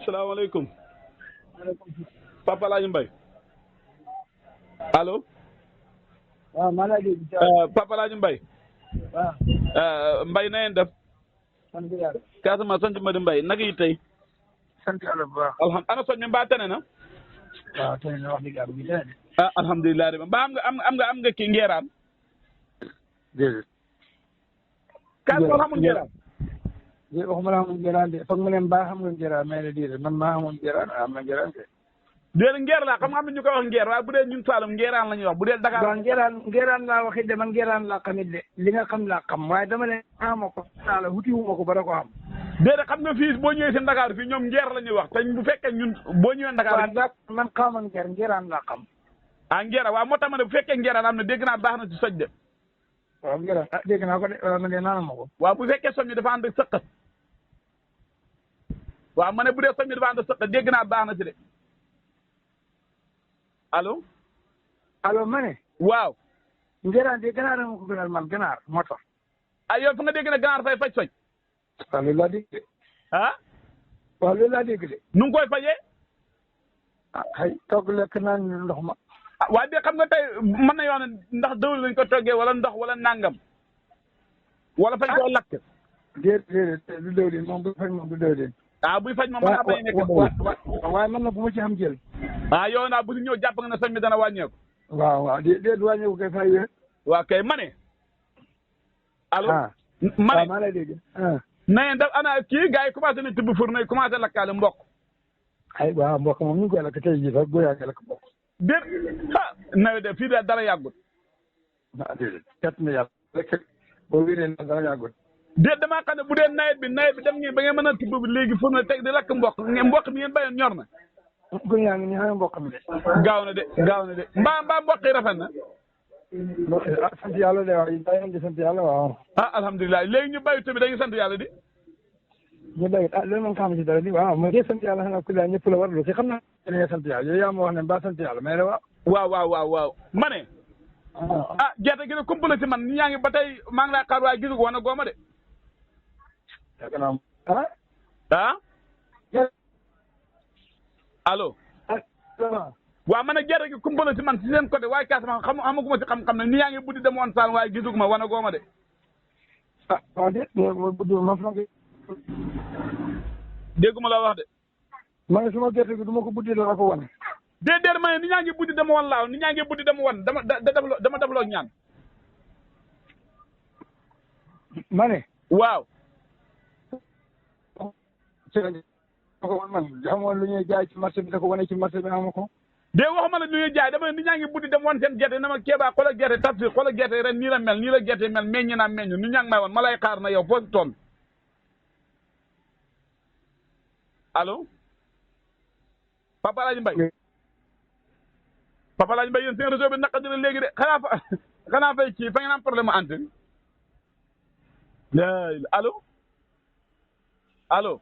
salaamaaleykum. Papa Alaaji Mbaye. allo. waaw maa lay dégg. Papa Alaaji Mbaye. waaw. Mbaye na ngeen def. sant yàlla. Casamance sant ma di Mbaye naka yi tey. sant yàlla bu baax. alhamdulilah ana soñ mi mbaa tane na. waaw tey na wax dëgg yàlla bi tey de. alhamdulilah de mbaa am nga kii ngeeraan. déedéet. Casamance xamul ngeeraan. déedéet waxuma la xamul ngeeraan de foog ma ne mbaa xam nga ngeeraan mais de déedéet man maa xamul ngeeraan am na ngeeraan de. déedéet ngeer laa xam ñu koy wax ngeer waaye bu dee ñun Saalum ngeeraan la ñuy wax bu dee Dakar. waaw ngeeraan laa waxit de man ngeeraan laa xamit de li nga xam laa xam waaye dama ne xama ko la wutiwuma ko ba da ko xam. déedéet xam nga fii boo ñëwee si Dakar fii ñoom ngeer la ñuy wax te bu fekkee ñun boo ñëwee Dakar. waaw ndax man xawma ngeeraan laa xam. ngeer waaw moo tax ma ne bu fekkee ngeeraan am na dégg naa baax na ci soj de. waaw ngeeraan dégg naa ko de man de naana ma ko. waaw bu fekkee soj mi dafa ànd ak sëqat. waaw ma ne bu dee soj mi dafa ànd ak sëqat dégg naa baax na ci de. allo. allo ma ne. waaw. ngeeraan de ganaar ma ko gënal man ganaar moo tax. yow fa nga dégg ne ganaar fay faj soj. waaw loolu laa dégg de. waaw loolu laa dégg de. nu ngi koy fajee. xëy togg lekk naan ndox ma. waaye de xam nga tey mën na yoon ndax dawul lañ ko toggee wala ndox wala nangam. wala fañ koo lakk. déedéet du dëwlin moom bu faj moom du dëwlin. buy faj moom mën naa bañ a nekk. waaye man na bu ma ci xam jël. yow naa bu si ñëw jàpp nga ne soj mi dana wàññeeku. waaw déet wàññeeku kay fay wér. waaw kay ma ne. allo. ma ne maa lay dégg. na ngeen def ana kii gars yi commencé nañ tibb fourneau yi commencé lakkaale mboq. ay waaw mboq moom ñu ngi koy lakk tey jii sax boo yàggee lakk mboq. déet nawet de fii de dara yàggut. déedéet kat na yàlla rek boo wéree na dara yàggut. déet damaa xam ne bu dee nawet bi dem ngeen ba ngeen mën a tibb léegi fourneau teg di lakk mboq mboq mi ngeen béyoon ñor na. gu yaa ngi ni xam mboq mi de. gaaw na de mbaa mboq yi rafet na. sant yàlla de waaw yi di sant yàlla waaw. alhamdulilah léegi ñu béyu tamit dañuy sant yàlla di. ñu béy loolu moom xam ci dara di waaw mooy kii sant yàlla xanaa ku la ñëpp la warlu si xam naa ne sant yàlla yow yaa ma wax ne mbaa sant yàlla mais waaw ma ne. gerte gi de kumpale si man ñi ñaa ngi ba tey maa ngi lay xaar waaye gisu ko woon a gooma de. allo. waaw ma ne gerte gi kumpale si man si seen côté waaye Casamance xamaguma si xam-xam ne ni yaa ngi buddi dem woon Saalum waaye gisuguma wan a gooma de. waaw buddi ma fa dégguma la wax de. ma ne suma gerte gi du ma ko buddi la ko wane. déedéet ma ne ni ñaa ngi buddi dama wan laaw ni ñaa ngi buddi dama wan dama defloo ñaan. ma ne. waaw. ko wan man xamoon lu ñuy jaay ci marché bi da ko wane ci marché bi ama ko. de waxuma la lu ñuy jaay dama ne ni ñaa ngi buddi dem wan seen gerte na ma Kéba xoolal gerte Tafsir xoolal gerte ren nii la mel nii la gerte mel meññ naa meññ ni ñaa ngi may woon ma lay xaar na yow foo si toll. allo. Papa Alaaji Mbaye. Papa Alaaji Mbaye yéen seen réseau bi naka dina léegi de xanaa fay kii fa ngeen am problème mu antenne. allo. allo.